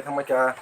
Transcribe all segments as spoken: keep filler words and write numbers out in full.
thangbai kha.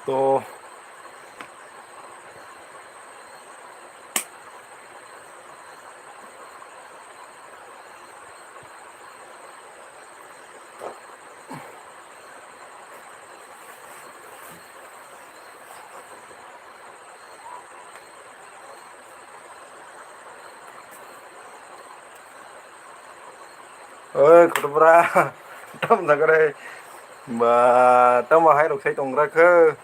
To. Oi, khotobra, tam jaga re. Ba, tamo hai rok sai tong gra khe.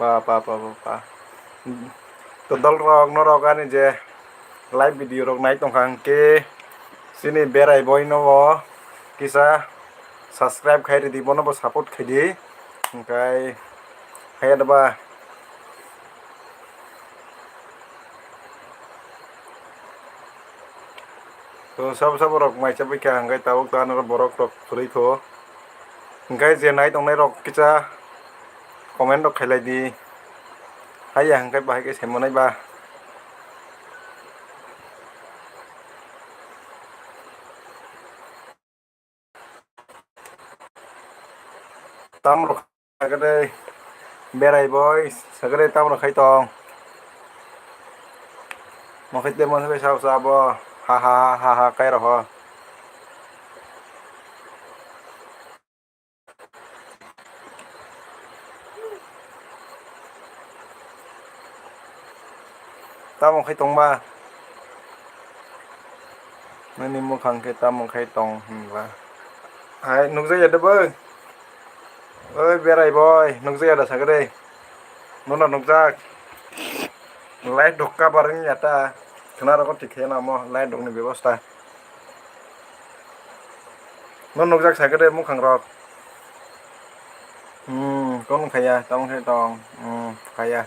Pa, pa, pa, pa, pa. To dol rok, norok ani je live video rok nai tong kha hwnkhe chini Berai Boy no bo kisa subscribe khai ridi, bono bo support khai di. Hwnkhe hai ba. To sabo sabo rok mai chabwi kha, hwnkhe tabuk to ano borok rok kwrwi kho. Hwnkhe je nai tongnai rok kisa comment rok khailai di. Haiya hwnkhe bahai khe saimanai ba. Tam rok sakhe de Berai Boy, sakhe de tam rok khai tong. Mo khai de mo khai sao sa bo. Ha ha ha ha ha kai rok ho. Tamo khai tongba? Nini mukhang khe tamo khai tong hinba? Hai, nukjakya de bo? Oi, Berai Boy, nukjakya da sakhe de? Nono nukjak? Light rok kabar wngya ta. Khwna rok thik khe namo light rokni bebosta. No nukjak sakhe de mukhang rok. Hmm, kon khaya, tamo khe tong. Hmm, khaya.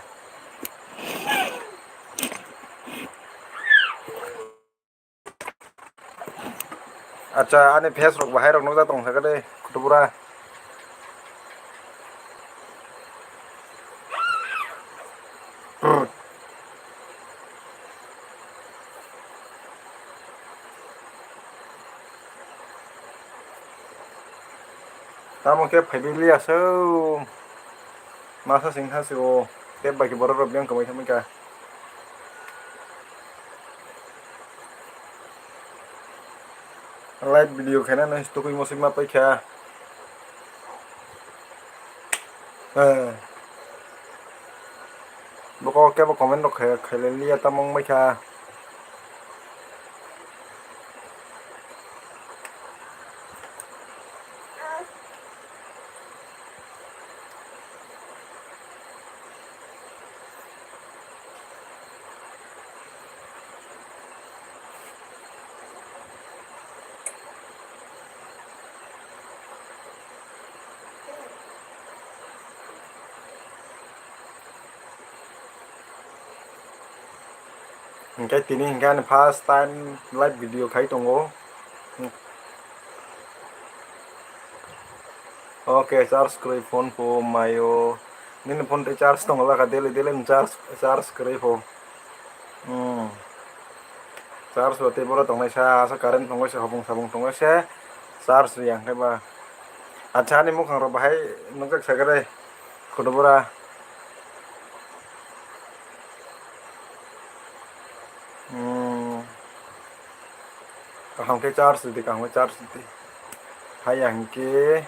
Acha, ani face rok bahai rok nukjak tong sakhe de, khutubura. Tamo khe phaibai liya se o. Masa sing kha se o. Tei bai khe borok rok biyang kwmai thangbai kha. Live video khainani tukui muchungma paikha. Eh. Boko kebo comment rok khai, khailai liya tamo wngbai kha. Hingke tini hingke ani first time live video khai tongo. Oke, charge kwrwi phone pho maio. Nini phone tei charge tongo lakha, daily daily ni charge, charge kwrwi pho. Hmm. Charge bo tei boro tongnai sa, asa current tongo se, hopung sapung tongo se, charge riya hingke ba. Acha, ani mukhang rok bahai nukjak sakhe re, khutubura. Hmm. Kaham khe charge di, kaham khe charge di. Haiya hinkhe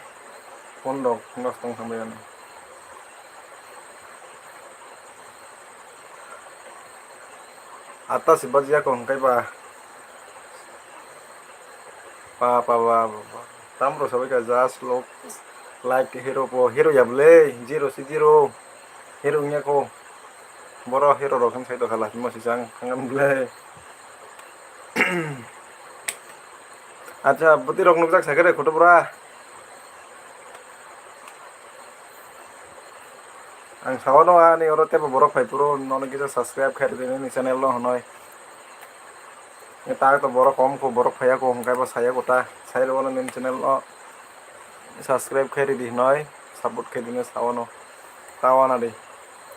phone rok nosto wng thangbai ano. Atta se bajya ko hwnkhe ba. Pa, pa, pa, pa, pa. Tamro sabai ka just look like hero po, hero ya bwle, zero si zero. Hero wngya ko. Boro hero rok wng sai do khala, mo si chang, thangam bwle. Acha, bwtwi rok nukjak sakhe re, khutubura. Ang sawano ani oro teibo borok phai phuru nono kisa subscribe khe rwdi nini channel no hwnwi. Tak to borok kom kho, borok phaiya kho, hwnkhe bo saya kho ta. Sai rwno nini channel no subscribe khe rwdi hwnwi support khe dino sawano. Tawana di.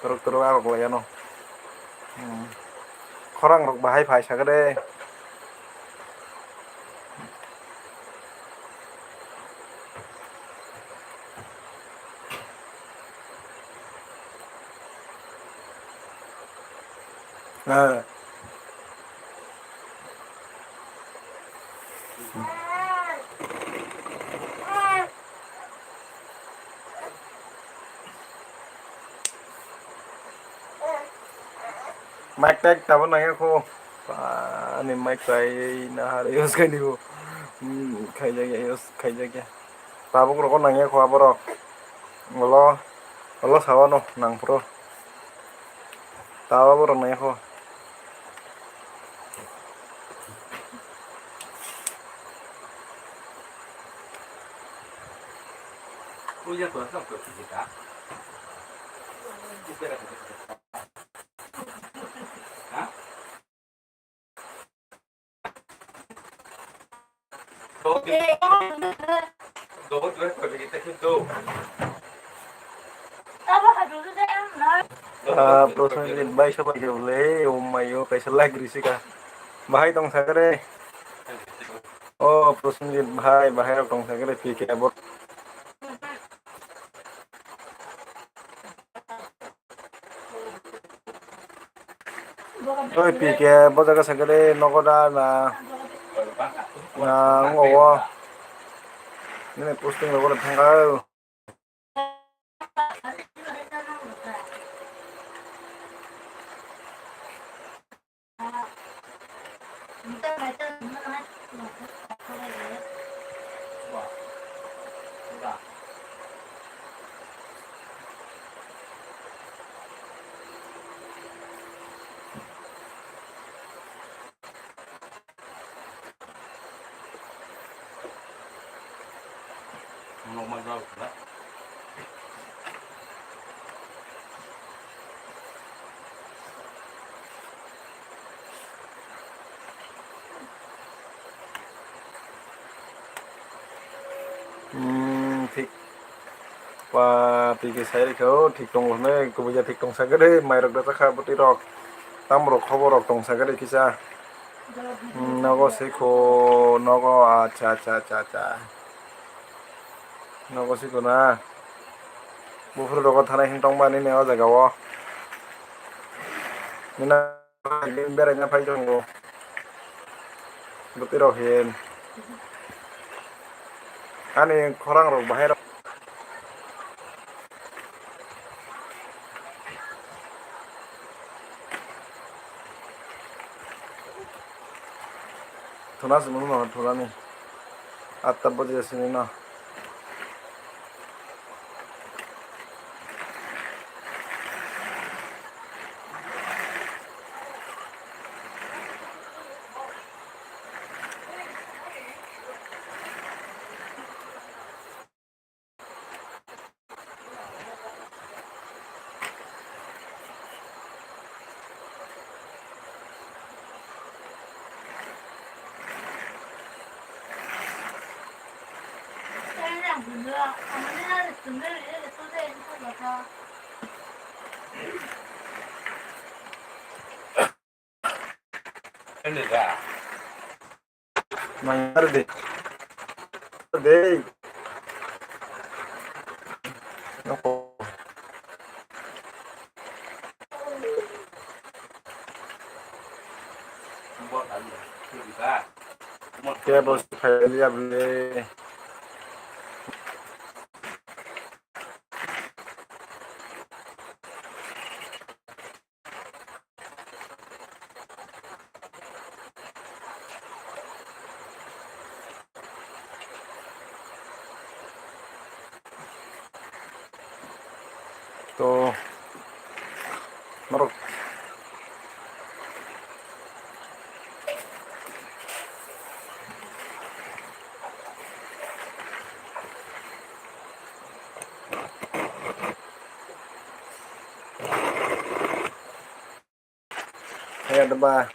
Torok torok arok laiano. Hmm. Khorang rok bahai phai sakhe de. Ah. Mic tag tabuk nangya kho. Ani mic tai nahar use khaini bo. Hmm, khaijak ya, use khaijak ya. Tabuk rogo nangya kho aborok. Olo, olo sawano nangphuru. Tawa borok nangya kho. Ah, Prosenjit bhai sobai khe bole, oh my, oh, kaisa like risi ka. Bahai tong sakhe re. Oh, Prosenjit bhai, bahai rok tong sakhe re, P K bo. Oi, P K, bo jaga sakhe re, nogo da na, na, ngo wo. Nini posting rogo thangkha. Hmm, thik. Pa, P K sai rikha, o, thik tongo hwnwi, kubui ya thik tong sakhe de, mairok da chakha bwtwi rok. Tamrok khobor rok tong sakhe de kisa. Hmm, nogo sikho, nogo, acha, acha, acha, acha. Nogo sikho na. Buphuru rogo thanai hwn tong mani ne o jaga o. Nina beraina phai tongo. Bwtwi rok hin. Ani khorang rok bahai rok. Thuna simi no thuna ni. Atta baje simi no. Nang ar de. De. Tebo se phailiya bwle. To, norok. Hai adba.